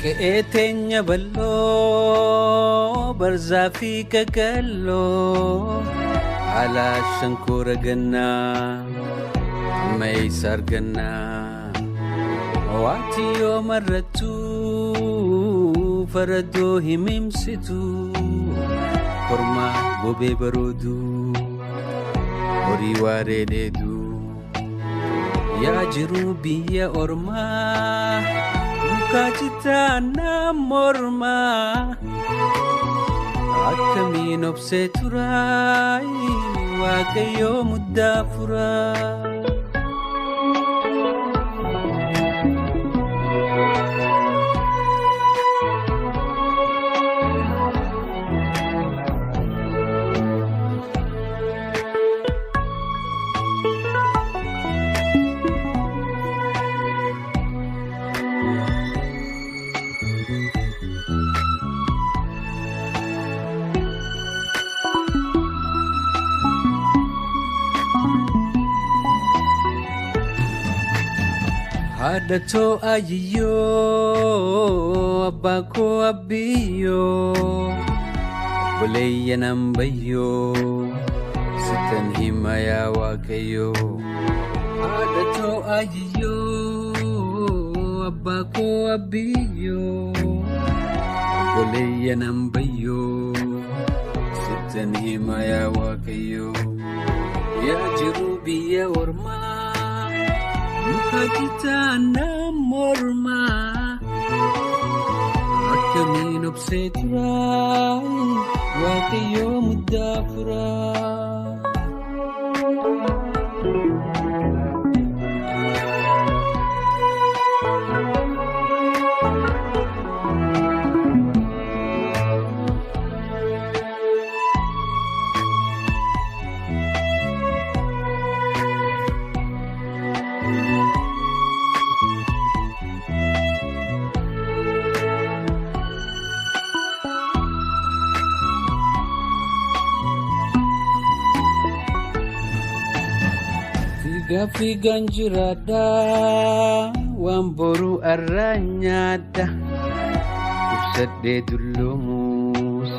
Qe'ee teenya bal'oo barzaa fi qaqalloo haala shankoora gannaa amma eessa argannaa waati yoo marrattu faradoo himimsitu kormaa gobee baroodu horii waaree dheedu yaa jiruu biyya ormaa. Mukaa mormaa akkamiin obsee turaay waaqayyoo muddaa furaa. Haadha too ayiyyoo abbaa koo abbiyyoo obboleeyyan ambayyoo sitan hima yaa waaqayyoo. Haadha too ayiyyoo abbaa koo abbiyyoo obboleeyyan ambayyoo sitan hima yaa waaqayyoo. Yaa jiruu biyya ormaa. Muka citaa mormaa akkamiin obsee turaa waaqayyoo muddaa furaa. Fiigaa fiigaan jiraadha waan boruu arraa nyaadha ibsadhee dulloomu.